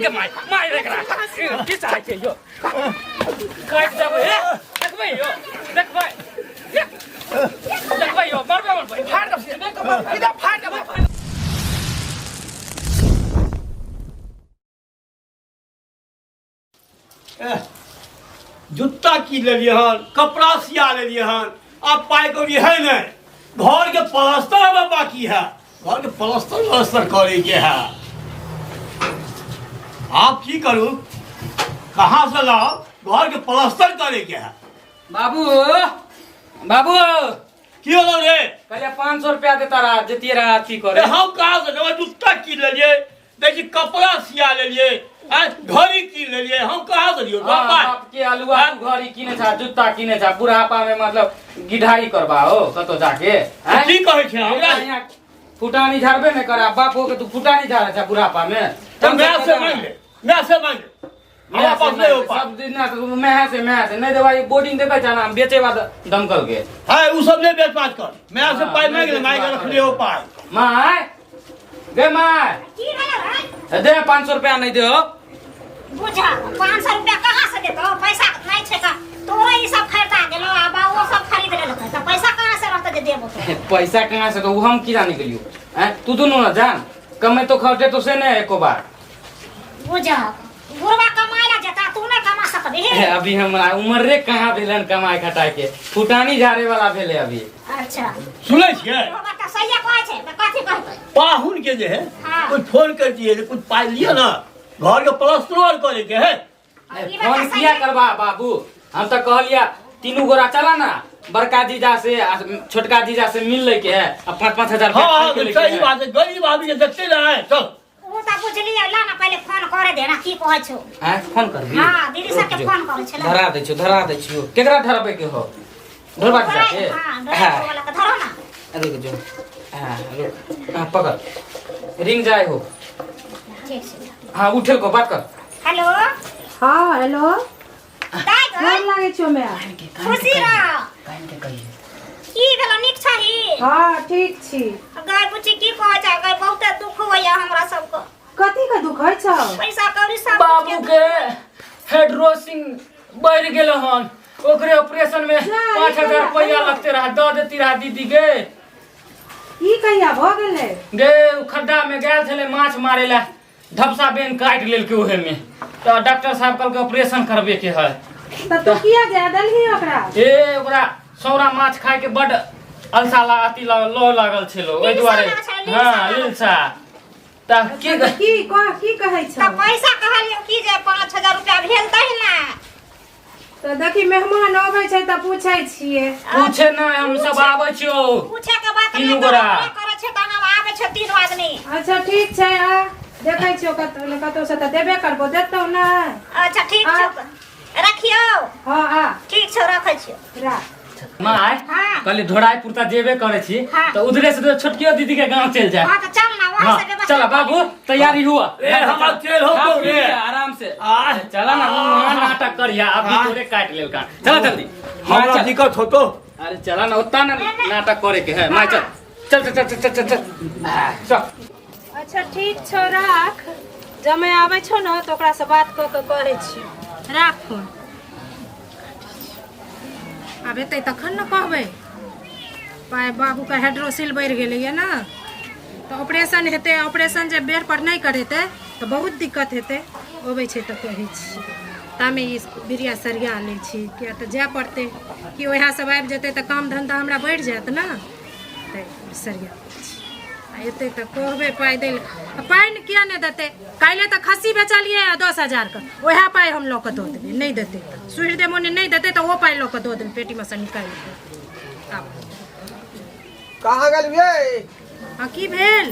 गे माय माय रे एकरा की चाहै छै यो काटि देबै हे देखबै यो देखबै देखबै यो मरबै मरबै फाड़ दे सीधा फाड़ दे। जुत्ता की लेलियै हन, कपड़ा सिया लेलियै हन, आब पाइ कौड़ी है नहि। घर के प्लास्टर हमरा बाकी है, घर के प्लास्टर व्लास्टर करे के है। आप की करू, कहाँ से लाओ, घर के प्लास्टर करे के है। बाबू बाबू की होलो रे? कहलियै 500 रुपया देता रहा जतिये रहा अथी करे। ए, हम कहाँ से लेबै? जुत्ता की लेलियै, देखी कपड़ा सिया लेलियै, आँय, घड़ी कीन लेलियै, हम कहाँ से लियौ? हाँ, बाप बाप के अलुआ तू घड़ी किने छा, जुत्ता किने छा, बुढ़ापा में मतलब गिढारी करबा हो कतौ जाके, आँय? की कहै छै हमरा? यहाँ फुटानी झाड़बे नहि करे, बाप हो के तू फुटानी झाड़े छा बुढ़ापा में। तऽ माय से मांगि ले, माय से मांगि ले, हमरा पास नहीं हो पाए। सब दिन ना तो मैं से मैं से नहीं देवा, ये बोर्डिंग देबे जाना हम बेचे बाद दमकल के। है उ सब नहीं बेच बात कर, मैं से हाँ, पाई नहीं मांग ले, बेच मांग बात रख लियो पाई। My गे my. की भेलै रे? दे 500 रुपया नहीं दे हो। बुझा 500 रुपया कहाँ से देतो? पैसा नहीं छै तऽ तोरे ई सब खरीदा गेलो आ बाबू सब खरीद लेलकै तऽ पैसा कहाँ से रहतै जे देबो तोरा? पैसा कहाँ से तो उ हम की जाने गेलियो हैं? तू दुनू ना जान कमे तो खर्चे तो से नहीं एको बार। बुझा बुढ़वा कमाए ला जेता, तू नहीं कमा सकबी। अभी हमरा उम्र रे कहाँ भेलन कमाए खटाए के, फुटानी झाड़े वाला भेले अभी। अच्छा सुनै छियै? बुढ़वा तऽ सहिए कहै छै, तऽ कथी कहतै? पाहुन के जे है हाँ। कोई फोन कर दिए जे कुछ पाई लियो ना, घर के प्लास्टर आर करे के है। ई बात फोन सही किया है। करबा बाबू, हम तो कहलिया तीनू गोरा चला ना बड़का जीजा से आ छोटका जीजा से मिल ले के है आ 5-5 हजार हाँ, हाँ, रुपया खरीद के सही लेके है। बात है, गरीब आदमी के देखते ना है चल। ओ तऽ बुझलियै, ला ना पहिले फोन करे दे ना, की कहै छौ? आँय, फोन करबी? हाँ, दीदी सबके रुक जो। फोन करै छलै। धरा दै छियौ, धरा दै छियौ। केकरा धरबै के हो? धरबा के जाके? हाँ, हाँ। ड्राइवर वाला के धरो ना। रुक जो। हाँ, रुक। हाँ, पकड़। रिंग जाए हो। ठीक छै। हाँ, उठेल को बात कर। हेलो। हाँ, हेलो। दाइ गै। गोर लागै छियौ माय। खुशी रह। कान के कहिए। की भेलो, नीक छही? हाँ, ठीक छी। गाय बुच्ची की कहै छै गाय, बहुते दुख होइया हमरा सबके। कथी के दुख होइ छौ? पैसा कौड़ी सब बाबू के हेड्रोसिंग बढ़ गेल हन, ओकरे ऑपरेशन में जा, ई 5000 कहिया रुपया लगते रहा, दऽ देती रहा दीदी गे। ई कहिया भऽ गेलै? गे उ खड्डा में गेल छलै माछ मारे ला, धपसा बेन काटि लेलकै ओहे में, तऽ डॉक्टर साहब कहलकै ऑपरेशन करबे के है। तऽ तू किया जाय देलही ओकरा? ए ओकरा सौरा माछ खाय के बड अलसा ला अथी लौ लागल छलो, ओहि लिलसा दुआरे। लागल छलै, लिलसा हाँ, लागल। लिलसा। तऽ की की कह, की कहै छौ? तऽ पैसा कहलियौ की जे 5000 रुपया भेल तहि ना। तऽ देखी मेहमान अबै छै तऽ पूछै छियै। पूछे ना, हम सब आबै छियौ। पूछे के बात तीनू नहि गोरा। करै करै छै तऽ हम आबै छै तीनू आदमी। अच्छा ठीक छै, आ देखै छियौ कतौ ने कतौ से तऽ देबे करबो, देतौ ने। अच्छा ठीक छौ, रखियौ। हाँ, आ ठीक छौ, रखै छियौ। राख। माय, हाँ। कहली धोराईपुर तऽ जेबे करै छी, हाँ। तऽ उधरे से छोटकियो दीदी के गांव चलि जाए। हाँ तऽ चल ना, वहाँ हाँ, से व्यवस्था चल बाबू तैयारी हुआ। ए, हमरा चलि हो खा तो पी रे। लिया, आराम से। आ। चला ना, वहाँ नाटक करिया, अभी हाँ। तोरे काट लेलका। चला जल्दी। हमरा माय, चल। दिक्कत होतो। अरे चला ना, उतना ना नाटक करे के है। माय चल चल चल चल चल चल चल। आ, चल। अच्छा ठीक छौ, राख। जब मैं आबै छौ ने तऽ ओकरासँ बात कऽ के कहै छियौ। राख फोन। आब एतै तखन ने कहबै। पाइ बाबूके हाइड्रोसिल बढ़ि गेलैए ने, तऽ ऑपरेशन हेतै। ऑपरेशन जे बेर पर नहि करेतै तऽ बहुत दिक्कत हेतै। अबै छै तऽ कहै छी, तामे ई बिरिया सरिया लै छी, किया तऽ जाय पड़तै कि उएह सब आबि जेतै तऽ काम धन्धा हमरा बढ़ि जायत ने, तऽ सरिया लै छी। आ एतै तऽ कहबै पाइ दै लए। आ पाइ ने किया नहि देतै? काल्हि तऽ खस्सी बेचलियै 10,000के, उएह पाइ हम लऽ कऽ दऽ देबै। नहि देतै तऽ सुहृदय मोने नहि देतै तऽ ओ पाइ लऽ कऽ दऽ देबै पेटीमे सँ निकालि कऽ। आब कहाँ गेलियै? आ की भेल?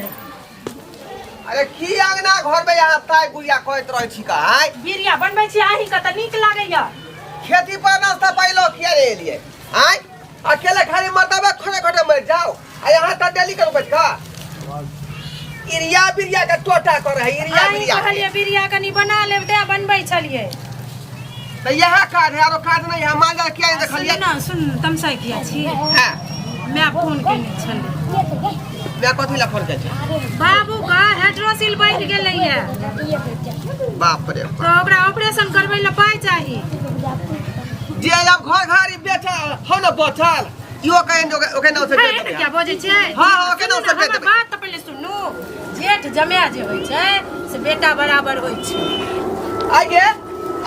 अरे की अंगना घर में यहाँ ताय गुड़िया कहैत रहै छी का आय? बिरिया बनबै छी अहींके तऽ नीक लागैया। खेती पर नाश्ता पाइलो किया रे एलियै आय? अकेले खाली मरदबा खड़े खड़े मर जाओ, आ यहाँ त डेली करू बैठ का इरिया बिरिया के टोटा कर है इरिया अहीं बिरिया के। कहलियै बिरिया कनी बना लेब तें बनबै छलियै। त यह काज है आरो काज नहीं है, माल जाल किया नहीं देखलियै? सुन ना, सुन, तमसाइ किया छी? हाँ। माय फोन केने छलै। माय कथी ला फोन केने छै? बाबू का हाइड्रोसिल बढ़ि गेलैया। बाप रे। तऽ ओकरा ऑपरेशन करबै लए पाइ चाही। जे आब घर घारी बेचल हो न बचल इहो कहे ओके नाम से हे, बेच एना देबै। क्या बजै छियै? हाँ, ओके सुनू नाम से ने, बेच हमर देबै। बात तऽ पहिले सुनू। जेठ जमाय जे होइ छै से बेटा बराबर होइ छै। आइए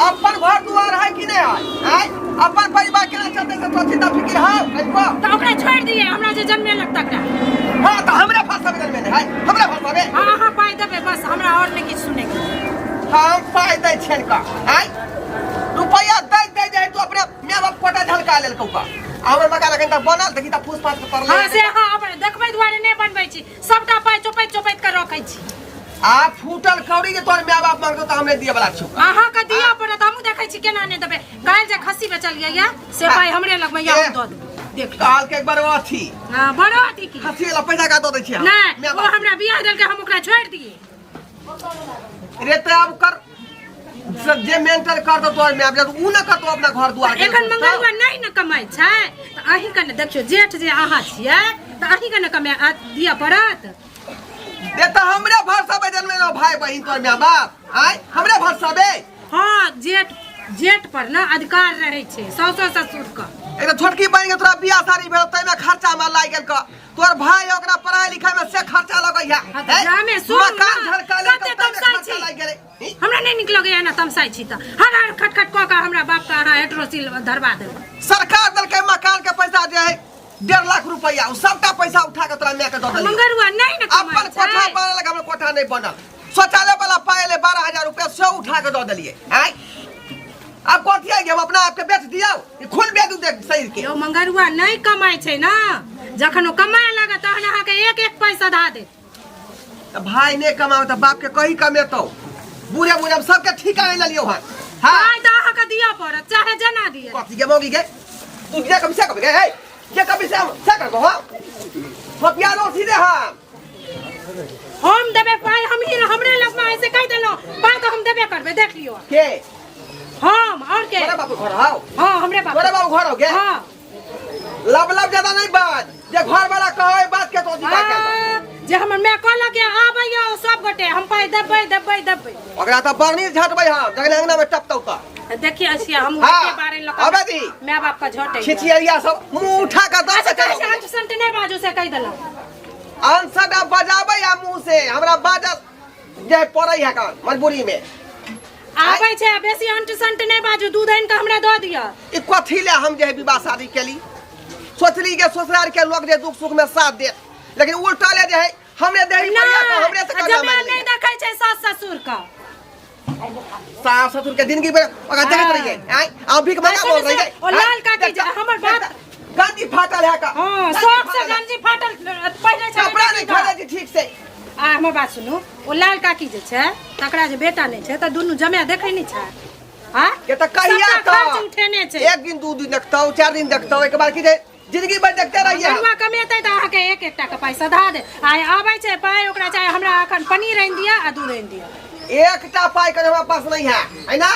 अपन घर दुआर है कि नहीं है? आय अपन परिवार केना चलते से तो चिंता फिक्र है कहिको। तऽ ओकरा छोड़ि दियै, हमरा जे जन्मेलक तकरा। हाँ तो हमरे फंसाबे में है, हमरे फंसाबे। हाँ, अहाँ पाइ देबै बस, हमरा आओर नहि किछु सुनैके। हम पाइ दै छियनि का? आय रुपया दै दै जे तू अपने my बाप कोटा झलका लेलकौ का। आ हमर मकान एखन तक बनल देखी त फूस फास के पड़लै। हाँ से अहाँ अपन देखबै दुआरे नहि बनबै छी, सबटा पाइ चोपैत चोपैत के रखै छी। आ फूटल कौड़ी जे तोहर my बाप मांगतो त हम नहि दिए वाला छियौ। अहाँके दिअ पड़त, हमहूँ देखै छी केना नहि देबै। काल्हि जे खस्सी बेचलियै या से पाइ हमरे लगमे या, हम दऽ देबै, देख लियौ। कहलकै एक बार अथी। हाँ, बड़ो अथी की खस्सी वाला पैसा का दऽ दै छियै हम? नहि my O बाप। हमरा बियाह देलकै, हम ओकरा छोड़ि दियै? रे तऽ आब कर सब जे मेंटल कर दो तोहर my बाप, उ न करतो अपना घर दुआर के। एखन मंगलुआ नहि ने कमाइ छै तऽ अहीँके ने देखियौ, जेठ जे अहाँ छियै तऽ अहीँके ने कमाइ दिअ पड़त। रे तऽ हमरे भरसाबे जन्मे ना भाई बहिन तोहर my बाप, आय हमरे भरसाबे। हाँ, जेठ जेठ पर ने अधिकार रहै छै सासो ससुर के। एक तऽ छोटकी बहिन के तोरा बियाह शादी भेल ताहिमे खर्चा में लागि गेल क, तोहर भाई ओकरा पढ़ाई लिखाई में से खर्चा लगै है। हाँ, तऽ जामे सुन मकान ना, झलका लेल कते ताहिमे तमसाइ खर्चा छी। लागि गेलै। ई? हमरा नहि नीक लगैया ने तमसाइ छी तऽ हर हर खटखट कऽ कऽ हमरा बाप के अहाँ हेट्रोसिल धरबा देबै। सरकार देलकै मकान के पैसा जे है 1.5 लाख रुपया, उ सबटा पैसा उठा के तोरा my के दऽ देलियौ। मंगरुआ नहि ने कमाइ अपन कोठा छै। बनल, हमर कोठा नहि बनल। शौचालय वाला पाइ एलै 12,000 रुपया से उठा के दऽ देलियै। आँय आब कथी आइ हम अपना आपके बेच दियौ? ई खून बेच दू देख शरीर के। यौ मंगरुआ नहि कमाइ छै ने, जखन ओ कमाए लागत तहन अहाँके एक एक पैसा धा देत। तऽ भाय नहि कमाओ तऽ बाप के कही कमेतौ? बूढ़े बूढ़े हम सबके ठीका नहीं लेलियौ हन। हाँ पाइ तऽ अहाँके दिअ पड़त चाहे जेना दिअ। कथी के मौगी के तू जे कभी से कभी गे, हे जे कभी से से कर हो हथियार लो सीधे। हम देबै पाइ, हम ही हमरे लगमे ऐसे कहि देलहुँ, पाइ तऽ हम देबे करबै, देख लियौ। के? हम और के? तोरे बाबू घर हाउ? हाँ, हमरे बाप। तोरे बाबू घर हो गे? हाँ। लब लब ज्यादा नहीं बात, जे घर वाला कहे बात के तो अधिकार के। हाँ, जे हमर माय कहलक या आबैया ओ सब गोटे, हम पाइ देबै देबै देबै। ओकरा तऽ बरनी झटबै हम जखन अंगना में टपतौ तऽ। देखिए असिया हम हाँ, के बारे लऽ अबे दी। माय बाप का झटै। छिछियरिया सब मुंह उठा के दऽ अच्छा सकै। कहै छै अंट संट नहि बाजू से कहि देलहुँ। अनसट आब बजाबै आ मुंह से हमरा बाजल जे पड़ै है कान मजबूरी में। आबै छै आ बेसी अंट संट नहि बाजू, दूध आनि कऽ हमरा दऽ दिअ। ई कथी ले हम जे है विवाह शादी केली? सोचली के ससुराल के लोग जे दुख सुख में साथ देत, लेकिन उल्टा ले जे है हमरे देरी परिया को हमरे से नहि, कर्जा जमाय मांगि नहि लेलकै। देखै छै सास ससुर के। सास ससुर के जिंदगी में ओकरा देखैत रहियै। आँय आ भीख मंगा सुनू, बोल रहियै। सुनू, ओ लाल काकी जे हमर बात गंजी फाटल है का? हाँ, गंजी शौक से फाटल है। गंजी फाटल पहिरै छै। कपड़ा नहीं खरीदै छी ठीक से। आ हमर बात सुनू, ओ लाल काकी जे छै तकरा जे बेटा नहि छै तऽ दुनू जमाय देखै नहि छै? हाँ के तऽ कहिया सबटा खर्च तऽ उठेने छै। एक दिन दू दिन देखतौ, 4 दिन देखतौ, एक बार की जे जिंदगी भर देखते रहिए। बरुआ कमेतै तऽ अहाँके एक एकटा के पाइ सधा दे। आइ आबै छै पाइ ओकरा चाहे, हमरा अखन पनीर आनि दिअ आ दूध आनि दिअ। एकटा पाइ के हमरा पास नहीं है, है ना?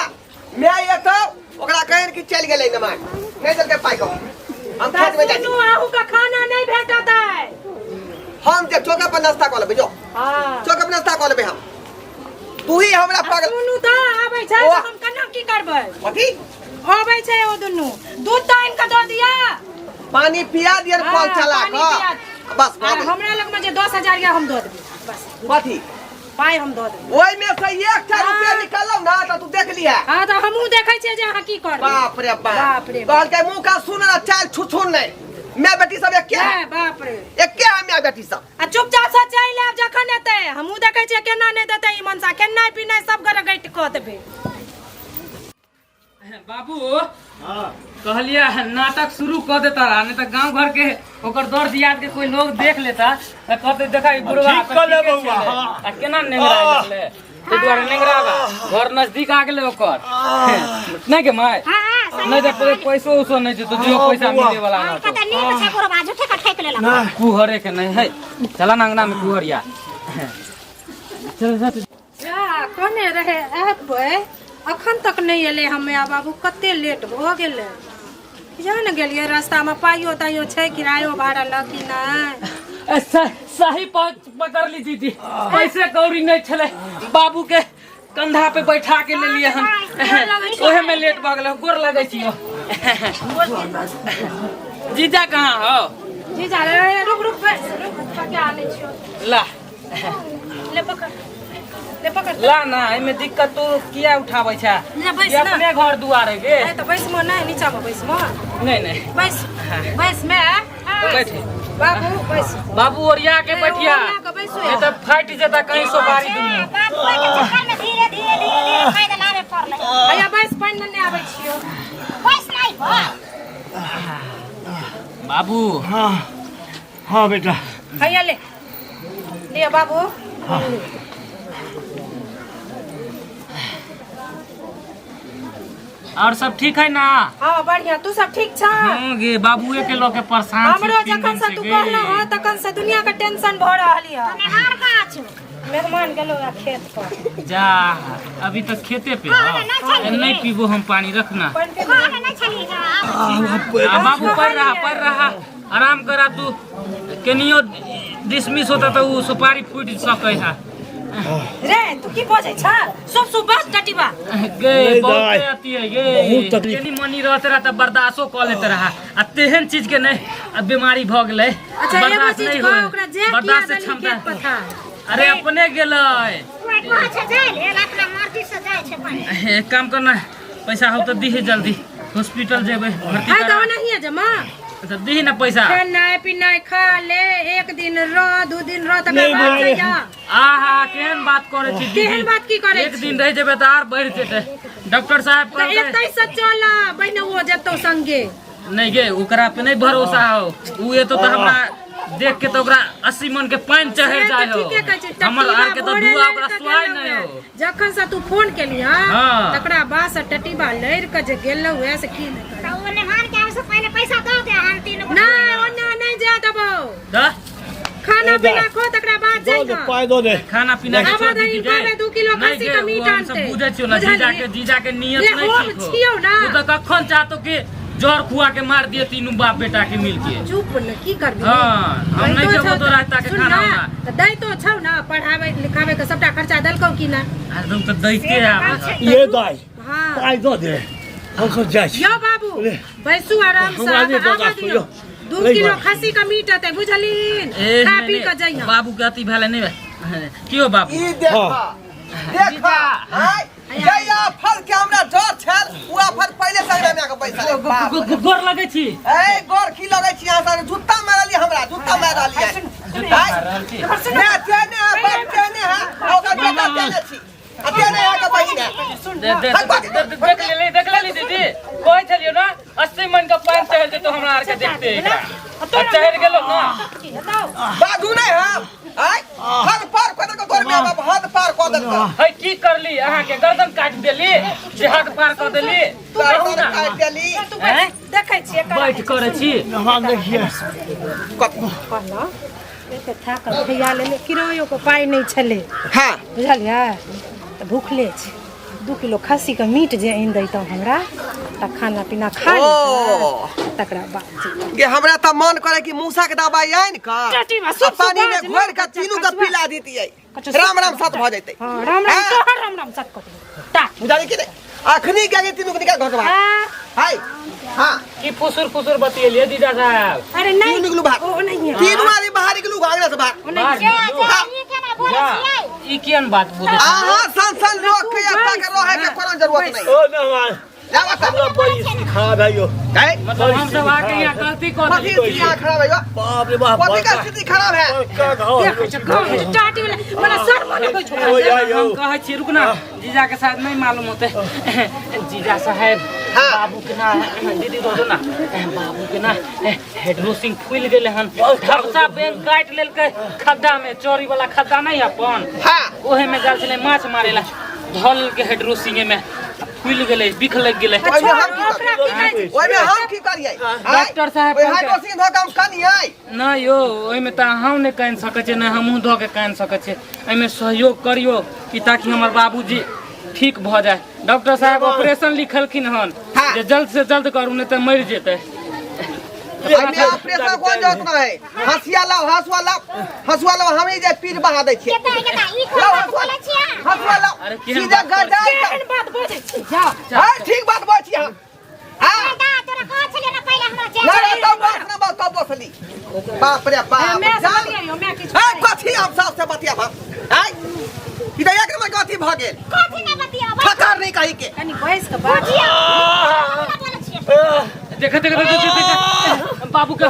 मैं एतौ ओकरा कहन कि चलि गेलै नमाज नहीं देलकै पाइ को, हम तऽ खेत में जाइ छी। सुनू, अहूँके खाना नहि भेटत आइ। हम जे चौका पर नाश्ता कऽ लेबै, जो। हाँ। चौका पर नाश्ता कऽ लेबै हम, तू ही हमरा आ पागल। सुनू तऽ आबै छै ओ। तऽ हम केना की करबै? कथी? आबै छै ओ दुनू, दूध तऽ आनि कऽ दऽ दिअ। पानी पिया दिअ कल हाँ, चला पानी कऽ पिया। बस भऽ आ गेल। हमरा लगमे जे 10,000 यऽ हम दऽ देबै बस। कथी? पाइ हम दऽ देबै। ओहिमे से एकटा रुपया निकालौ ना तऽ तू देख लिहा। हाँ तऽ हमहूँ देखै छियै जे अहाँ की करबै। बाप रे बाप। बाप रे बाप। कहलकै मुँह का सुन ना चाल छुछुन नहीं, मैं बेटी सब एके है। हे, बाप रे। एके है मैं बेटी सब। आ चुपचाप से चलि आयब जखन एतै, हमहूँ देखै छियै केना नहि देतै ई मनसा, खेनाइ पिनाइ सब गरगटि कऽ देबै। बाबू कहलिए नाटक शुरू कऽ देता रहा, नहीं तो गांव घर के ओकर दर दियाद के कोई लोग देख लेता तो कहते देखा ई बुढ़वा ठीक कऽ ले बौआ, हाँ। आ केना नेंगरा गेलै, ताहि दुआरे नेंगराबा घर नजदीक आ गेलै ओकर नहीं के my. हाँ, हाँ, सही। नहीं तो पैसो उसो नहीं छै तो जो पैसा बौआ। मिले वाला हाँ, ना कते नीक छै बुढ़वा, झूठे के ठकि लेलक। कुहरे के नहीं है, चला ना अंगना में कुहरिया चल चल। जा कहने रहे एबै, अखन तक नहि एलै। हम माय बाबू कते लेट भऽ गेलै जा ने गेलियै। रास्तामे पाइयो ताइयो छै किरायो भाड़ा लऽ कि नहि? सही पकड़ ली दीदी। पैसे कौड़ी नहीं छले, बाबू के कंधा पे बैठा के ले लिए हम, ओहे में लेट भऽ गेलै। गोर लगै छियो जीजा। कहाँ हो जीजा रे? रुक रुक, बैस, रुक, पका आनै छियो। ला। ले पकड़, ले पकड़। ला ना, एहिमे दिक्कत तू किया उठाबै छै? ले बैस ई ना। अपने घर दुआर है गे। ए, तऽ बैसमो नहि, नीचा मे बैसमो। नहीं नहीं। बैस बैस मैं। बैठ। बाबू बैस। बाबू, ओरिया के बैठिया। ओरिया के बैसो। नहीं तऽ फाटि जेता कहीं सोपारी दुनू। बाबू के चक्कर में धीरे धीरे धीरे धीरे पैदल आवे पड़लै। हैया बैस, पानि नेने आबै छियो। बैस नहीं बा। बाबू। हाँ हाँ बेटा। हैया ले लिअ बाबू। और सब ठीक है ना? हाँ, बढ़िया। तू सब ठीक छ? हाँ गे, बाबुए के लऽ के परेशान छी हमरो 3 जखन दिन से से तू गे। कहलो हँ तखन से दुनिया के टेंशन भऽ रहल यऽ। मेहमान कहाँ छौ? मेहमान गेलो है खेत पर। जा, अभी तक खेते पे हाँ, हो? नहीं छली। नहीं पीबो हम पानी, रखना। पानि पी। कहाँ नहीं छली जा आबै छी। आ, बाबू पढ़ रहा, पढ़ रहा, आराम करा तू। केनियो डिसमिस होता तो उ सुपारी फूट सकै है। रे, तू की बजै छ? सब सुब बस टटीबा। गे। नहीं बहुत दाइ। अथी है गे। बहुत तकलीफ। केनी मनी रहते रहा तऽ बर्दाश्तो कऽ लेते रहा, आ तेहन चीज के नहीं आ बीमारी भऽ गेलै। अच्छा, एगो बर्दाश्त चीज नहीं कह, होय। ओकरा जे किया बर्दाश्त देली क्षमता खेत पथार? अरे, अपने गेलै। तू कहै छै जाय लेल, अपना मर्जी से जाइ छै पानि। एक काम करना, पैसा हो तो दीही, जल्दी हॉस्पिटल जेबै भर्ती है तऽ करा। ओनाहिए जमा। अच्छा, दीही ना पैसा। खेनाइ पिनाइ खा ले, एक दिन रह, 2 दिन रह, तकर नहीं, बाद भाई। जइया। आहा, केहन बात करै छी दीदी? केहन बात की करै एक छी? दिन रहि जेबै तऽ आर बढ़ि जेतै। डॉक्टर साहब तऽ कहलकै एतै से चल, बहिने, ओ जेतौ संगे। नहीं गे, ओकरा पे नहीं भरोसा हो। उ एतो तऽ हमरा देख के तऽ ओकरा 80 मन के पानि चढ़ि से तऽ जाइ हो। ठीके कहै छै। हमर टटीबा आर के तऽ भोरे धुआ लड़ि ओकरा कऽ सुहाय गेलौ नहीं हे। हो। जखन से तू फोन केली हाँ। तकरा बाद से टटीबा लड़ि कऽ जे गेलौ हे से की नहि तऽ ओ मेहमान के आबै से पहिले पैसा दऽ दे, हम तीन गो। नहि, ओना नहि जा देबौ। दऽ। खाना पीना खो, तकरा बाद दो दे। जाइ। पाइ दो दे। खाना पीना के आबऽ छोड़ दही, दीदी कहबै गे। 2 किलो नहीं खस्सी गे, के मीट ओ हम सब आनतै। बुझै छियौ ना। बुझलिही? जीजा के, जीजा के नियत रे, नहीं हम ठीक हो। छियौ ना। उ तऽ कखन चाहतो कि जर खुआ के मार दिए तीनू बाप बेटा के मिल के। चुप न, की करबी? हाँ, हम नहीं दैतो खेबो छौ तोरा एता के सुन खाना ना, उना। तऽ दैतो छौ ना, पढ़ाबै लिखाबै के सबटा खर्चा देलकौ की ना? एकदम तऽ दैते आबै है। ये दाइ। हाँ। पाइ दो दे, हम सब जाइ छी। यौ बाबू, ले। बैसू आराम से। हमरा आब नहि आबऽ बर्दाश्त दियौ। होइयो। दू नहि किलो बर्दाश्त। खस्सी के मीट एतै, बुझलिन? ए, खा नहि, पी नहि, के जइहऽ। बाबू के अथी भेलै नहीं क्यों बाबू? ई देखा देखा, आय जय आफर के हमरा डर छल, उ आफर पहिले से अंगना में आके बैसल है। बाप रे। गोर लगै छी। ए, गोर की लगै छी अहाँ सब? जूता मारलियै हमरा, जूता मारलियै। जूता मार रहल छी। ने तेने है बाप, तेने है आ ओकर बेटा, तेने छी आ तेने है के बहिन है। दे दे दे, दे, देख लेली, देख लेली दीदी। कहै छलियौ ना, 80 मन के पानि चढ़ि जेतौ हमरा आरके देखते एकरा। आ चढ़ि गेलो ना। बाजू नहीं हम आय हद पार कऽ देलकौ तोर माय बाप, हद पार कऽ देलकौ। है, की करली? अहाँके गर्दन काटि देली जे हद पार कऽ देली? कहू गर्दन ना। काटि देली। तू बैठ, देखै छियै करा। बैठ करै छी। हम देखिए। कथी? कहलहुँ, एते थाकल भैया लेले, किरायो के पाइ नहि छलै। हाँ। बुझलियै? तऽ भूखले छी। 2 किलो खस्सीके मीट जे आनि दैतहुँ हमरा तऽ खाना पीना खा ओ। लेतहुँ, तकरा बाद जेतहुँ। गे, हमरा तऽ मन करे कि मूसा के दवाई आनि कऽ चाची बा, आ सुप पानी में सुप घोर के कच्चा तीनू के कचुआ। पिला दितियै। कच्चा राम सुप राम सत भऽ जैतै। हाँ, राम राम। हाँ। तोहर राम राम सत कऽ देबौ। टा। बुझाली कि नहि? अखनी के तीनू के निकाल घर के बाहर। हाँ। हाय हाँ। की फुसुर फुसुर बतियेलियै जीजा साहब? अरे नहीं। तीनू निकलू बाहर। ओ नहीं है। तीनू आदमी बाहर निकलू, आंगना से बाहर। ओ नहीं। बाहर जा निकलू। जा, ई केना बोलै जा, छियै? ई केहन बात बोलै छी? अहाँ सन सन लोग के एतऽ के रहे के कोनो जरूरत नहीं। ओ मेहमान। जाओ एतऽ। हमरा बड़ी स्थिति खराब है यो। है? मतलब हम सब आके यहाँ गलती कऽ कथी देली। स्थिति यहाँ खराब है यो? बाप रे बाप। कथी का स्थिति खराब है? बड़का घाव। देखै छ, गाँव में टाटी वाला वाला शर्म नहि होइ छौ। ओ या यो। हम कहै छी, रुक ना, जीजा के शायद नहीं मालूम होते। जीजा साहेब। हाँ। बाबू के ना, दीदी दो दो ना, बाबू के ना हेडरोसिंग फूल गेले हन। ढपसा बैंक काटि लेलकै खद्दा में, चोरी वाला खद्दा नहीं अपन? हाँ। ओहे में गेल छलै माछ मारे ला, धऽ लेलकै हेडरोसिंगे में, फूलि गेलै, बिख लागि गेलै। ओहिमे हम की ओकरा की कहै छै? ओहिमे हम की करियै? डॉक्टर साहेब ओहि कहलकै- हाइड्रोसिन धऽ कऽ हम कनियै? नहि यौ, ओहिमे तऽ अहूँ नहि कानि सकै छियै, नहि हमहूँ धऽ के कानि सकै छियै। एहिमे सहयोग करियौ कि ताकि हमर बाबूजी ठीक भऽ जाय। डॉक्टर साहेब ऑपरेशन लिखलखिन हन हाँ। जे जल्द से जल्द करू, नहि तऽ मरि जेतै। एहिमे ऑपरेशन कोन जरूरत ना है। हंसिया लाओ, हंसुआ लाओ, हंसुआ लाओ, हम ही जे पीर बहा दै छियै। केता केता ई कोन लाओ बात हंसुआ, बोलै छियै हंसुआ लाओ। अरे केहन सीधा बात करै गजाय केहन बात बजै छी जा। हां, ठीक बात बोलै छी हम। हां। दादा तोरा कहै छलियै ना पहिले हमरा जे ना ना, तब बस ना बस, तब बसली। बाप रे बाप। मैं से जान बतियाइयो, मैं किछु ए कथी हम साफ से बतिया हम आय ई तऽ एक नंबर कथी भऽ गेल। कथी ना बतियाबै? ठकर नहीं कही के। कनी बैस के बात। बुझिया हमरा बोलै छियै। देख देख देख देख देख, बाबू के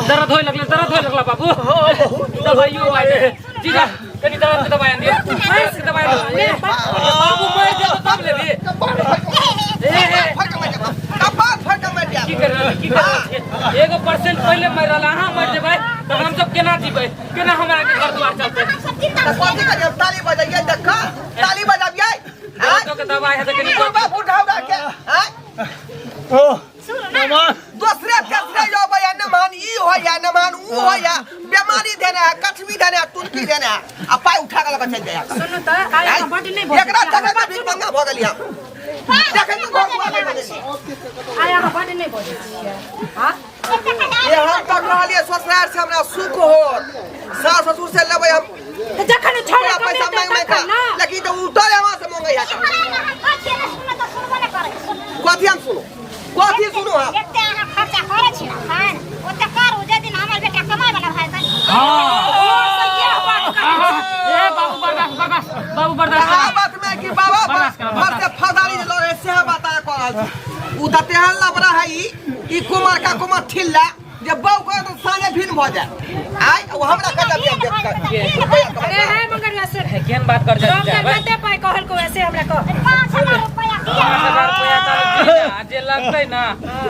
दर्द होय लगले, दर्द होय लगला बाबू। दवाइयो आइ रहे जीजा, कनी दर्द के दवाई आन दियो, दर्द के दवाई आन दियो। बाबू मर जेतो तब लेबी। की कर रहल, की कर रहल छियै? एगो परसेंट पहिले मरि रहल, अहाँ मरि जेबै तऽ हम सब केना जीबै? केना हमरा के घर द्वार चलतै? हम सब जिंदा छियै। ताली बजाइए, देख, ताली बजाबिए। दर्दो के दवाई है तऽ कनी ओ सुनू ना। मामा। दूसरे तीसरे जो भैया नमान ई होया, नमान ऊ होया, बीमारी देने है, कछवी देने है, तुनकी देने है, आ पाई उठा के लगा चल जाया। सुनू तऽ आइ अहाँ बड्ड नहि बजै एकरा छियै। तक के भी मंगा भ गेली हम। देखै तो घर दुआर नहि बनेली। आइ अहाँ बड्ड नहि बजै छियै। हाँ? ये हम तऽ कहलियै ससुराल से हमरा सुख होत, सास ससुर से लेबै हम तऽ जखन छोड़ा पूरा पैसा कमेतै मांग मांग तखन के, ना। लेकिन तऽ उतर यहाँ से मांगै है। कथी हम सुनू, कथी सुनू हम? एते अहाँ खर्चा करै छी ने खान, ओते करू जे दिन हमर बेटा कमाय वाला भए तनी। ए बाबू बर्दाश्त, बर्दाश्त बाबू, बर्दाश्त कहा करा। बात में कि बाबा बर्दाश्त करा, घर से फजारी जे लड़े से बात आ कर रहल छी। उ तऽ तेहन लबड़ा है ई कुमार का कुमार ठिल्ला जे बौ के तो साँझे भिन्न भऽ जाए। आइ ओ हमरा कटा बिया देख कर। अरे है मंगरुआ सुन। केहन बात कर डॉक्टर जाय? कते पाइ कहलको ऐसे हमरा कह। 5000 रुपया दिया। 5000 रुपया तऽ दी ना, जे लगतै ना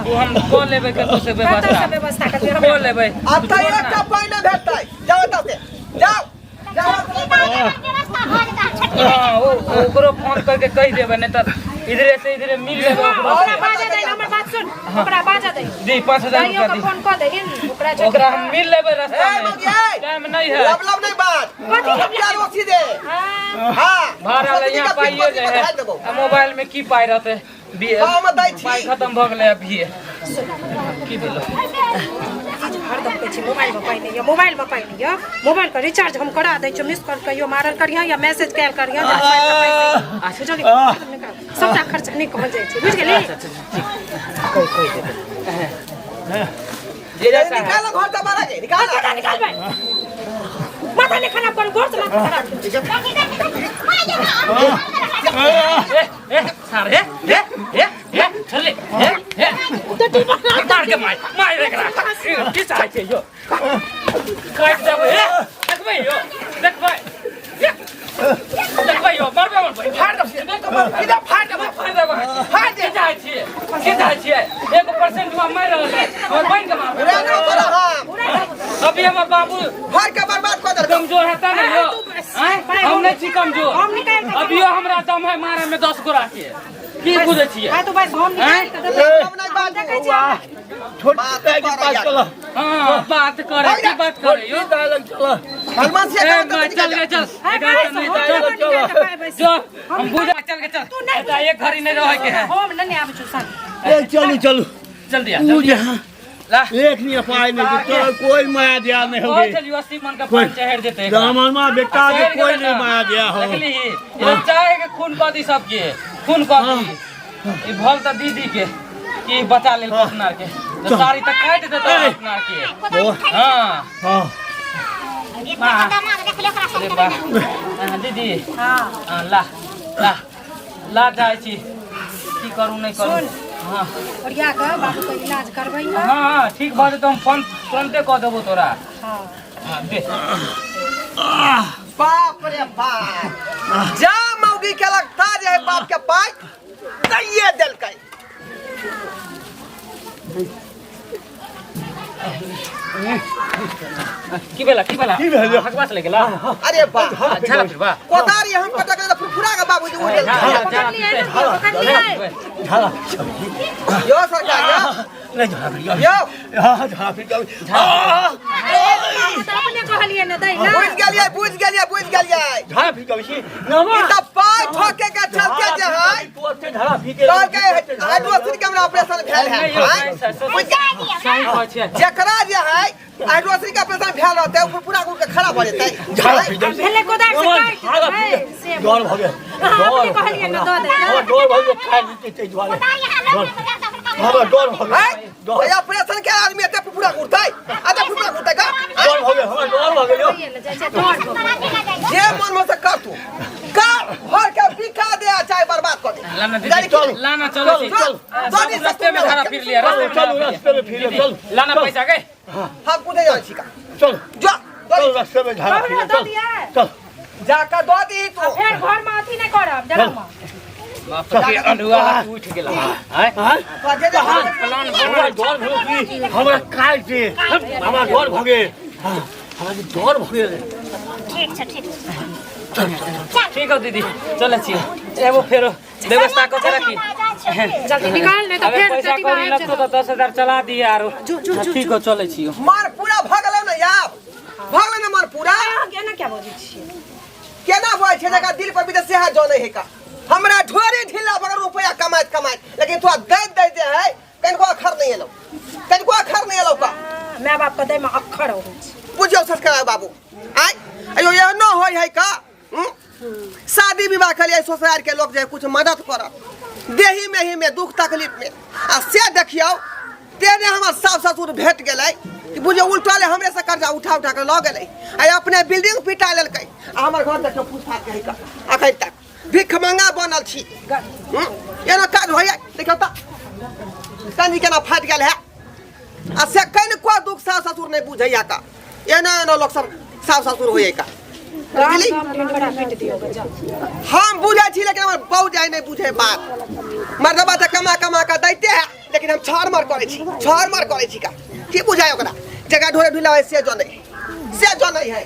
ओ हम कऽ लेबै कतौ से कतौ व्यवस्था। से व्यवस्था करबै कऽ हमरा। लेबै। अब तऽ एकटा पाइ नहि भेटतै, जाओ एतऽ से, जाओ जाओ। ई बात व्यवस्था भऽ जेतै छोटकी। हाँ, ओकरो फोन करके कहि देबै, नहीं तऽ इधरे से इधरे मिल लेबै ओकरो ओकरा से। बाजऽ दही, हमर बात सुन, ओकरा बाजऽ दही। दी 5000 दाइयो रुपया के दी। फोन कऽ दही ओकरा। ओकरा हम मिल लेबै रास्ता ए में। मगियै, टाइम नहीं है। लब लब नहीं बात। कथी लब? रुपया रोसी दे। हाँ। हाँ, भाड़ा ले यहाँ पाइयो जे है, देबौ। आ मोबाइल में की पाइ रहतै? हाँ, हम दै छी। पाइ खत्म भऽ गेलै अभिये। की भेलो? हरदम कहै छी मोबाइलमे पाइ नहि यऽ, मोबाइलमे पाइ नहि यऽ। मोबाइलके रिचार्ज हम करा दै छियौ, मिस कॉल कहियो मारल करिहँ या मैसेज कयल करिहँ जे मोबाइलमे पाइ नहि यऽ। बुझलियै? सबटा खर्चा नहि कहल जाइ छै, बुझि गेली? जीजा साहब निकाल घर से बाहर के निकाल। माथा निकालबै, माथा नहि खराब करू, घर से माथा खराब करू। ए ए सार, ए ए ए ए चले, ए ए मार के मार मार एकरा। की चाहै छै यो? काटि देबै। ए देखबै यो, देखबै, ए, देखबै यो, मारबै मारबै, फाड़ देबै, सीधा फाड़ देबौ। फाड़ देबै, फाड़ दे। की चाहै छियै, की चाहै छियै? एगो परसेंट में मारि रहल है और बनि के मारबै। रे रे तोरा हम अभी हमर बाबू फाड़ के बर्बाद कऽ देलकौ। कमजोर हेता ने यो? आँय? हम नहीं छी कमजोर। हम निकालि कऽ अभियो हमरा दम है मारे में 10 गोरा के। की बुझै छियै? हाँ तो बस हम निकालि कऽ देबै। हम नहीं बाजू। देखै छियै। छोट बात दाइ के पास करैया। चल। हाँ, बात करे, की बात करे यो? दाइ लग चल। हनुमान ए, सिंह माँ, चल गे चल। हाँ, एकरा बस, तऽ नहि हम चल। निकालि कऽ पाइ बस। जो हम बुझा, चल गे चल। तू नहीं एतऽ एक घड़ी नहीं रहे के है। हम नहि आबै छौ संग। ए चलू चलू। जल्दी आ, ऊ जल्दी आ। जहाँ ला। एक नहीं पाए नहीं तो कोई माया दिया नहीं ओ होगी। चलियो, 80 मन का पान चढ़ जेतै एकरा। दामन बेटा के चढ़ि कोई गेलै नहीं ना। माया दिया हो। देखली, ई चाहे के खून कऽ दी सबके, खून कऽ दी। ई भल तऽ दीदी के कि बचा लेल अपना के, तऽ साड़ी तऽ काटि देतौ अपना के। हाँ। हाँ। अरे वाह। हाँ, दीदी। हाँ। हाँ, ला ला ला, जाइ छी, की करू नहि करू। सुन। हाँ। ओरिया कऽ बाबूके इलाज करबै ने। हाँ हाँ, ठीक भऽ जेतौ, हम फोन तुरन्ते कऽ देबौ तोरा। हाँ। हाँ, दे। बाप रे बाप, जा मौगी के लगता जे है बाप के पाई दैये देलकै। की भेला, की भेला? की भेल? हकबास लागि गेला। अरे बाप। झाड़ा फिरबा। कोदारी हम पटक दे फुरफुरा के बाबूजी उड़ गेल। झाड़ा झाड़ा। पकड़लियै ने, पकड़लियै। झाला। यो सरकार यो। नहीं, झाला फिर यो। हाँ, झाला फिर अहाँ तऽ अपने कहलियै ने दै बुझ ने। गेलियै, बुझ गेलियै, बुझ गेलियै। झाला फिर छी ई तऽ पाइ ठोके के चलते जे है तुरते धरा फीके तोहर के हाइड्रोसिल के हमरा ऑपरेशन भेल है नहि यौ, आँय? सही- सही- बुझा दियौ सही कहै छियै। जेकरा जे है हाइड्रोसिल के ऑपरेशन भेल रहतै ओ पूरा गुड़ के खराब भऽ जेतै झाड़ा आँय? पी दे भेलै कोदारि से काटि झाड़ा देबै, पी से डर भऽ गेल अहाँ अपने कहलियै ने दऽ दै लए। हमरा डर भऽ गेल खाय लेतै ताहि दुआरे कोदारि यहाँ लग बजार तऽ अपना हमरा डर भऽ गेल आँय? डर ओहि ऑपरेशन के आदमी एते पूरा गुड़तै एते पूरा गुड़तै का डर भऽ गेल हमरा डर भऽ गेल यौ ले जाइ छै, डर भऽ गेल। जे मन हो से कर तू कर घर के बिका दे आ चाहे बर्बाद कर दे लाना दीदी, गाड़ी चल। लाना चलो चल, चल। चल। रास्ते में धरा फिर लिया रास्ते में चलू धरा रास्ते में फिर चल लाना पैसा गए हम कूदे जाइ छी का चल जा चल रास्ते में झाड़ा बाबू, फिर दऽ चल दियै। चल जाकर दऽ दी तू फेर घरमे अथी नहि करब डरामा बाप रे अंडुआ उठ गेल आय हाँ? तो जे जे प्लान हमरा डर भऽ गेल की हमरा काटि दे हमरा डर भऽ गेल हाँ, हमरा जे डर भऽ गेल ठीक छै ठीक छै ठीक हो दीदी चलै छी एगो फेरो व्यवस्था कऽ के रखी जल्दी निकाल नहि तऽ अबे फेर पैसा चटिबा कौड़ी आबि लगतो जेतौ तऽ 10,000 चला दिए आरो जो, जो, जो, ठीक हो चलै छी मार पूरा भऽ गेलै ने यार भऽ गेलै ने मार पूरा अहाँ केना क्या बजै छियै केना बोल छै जकरा दिल पर भी तऽ सेहा जनै है का हमरा ढोरी ढीला बगर रुपया कमाइत कमाइत लेकिन तोरा दैत दैत जे है कनिको अखर नहीं एलौ कनिको अखर नहीं एलौ का माय बाप के दैमे अक्खर होइ छै बुझियौ संस्कार बाबू आय अयो एहनो होइ है का हम्म? शादी विवाह के लिए ससुराल के लोग जे कुछ मदद करत देही में ही में दुख तकलीफ में आ से देखियौ तेने हमर सास ससुर भेट गेलै कि बुझियौ उल्टा ले हमरे से कर्जा उठा उठा के लऽ गेलै आ अपने बिल्डिंग पिटा लेलकै आ हमर घर देखियौ फूस फास के है का अखन तक भीख मंगा बनल छी हम्म? एना काज होइए देखियौ तऽ कनी केना फाटि गेल है आ से कनिको दुख सास ससुर नहि बुझैया का एना एना लोक सब सास ससुर होइए का बुझली हम बुझै छी लेकिन हमर बहू जाय नहि बुझे बात मर्दबा तऽ कमा कमा कऽ दैते है लेकिन हम छर मर करै छी छर मर करै छी का की बुझाय ओकरा जगह ढोरे ढुला है से जनै से जनै है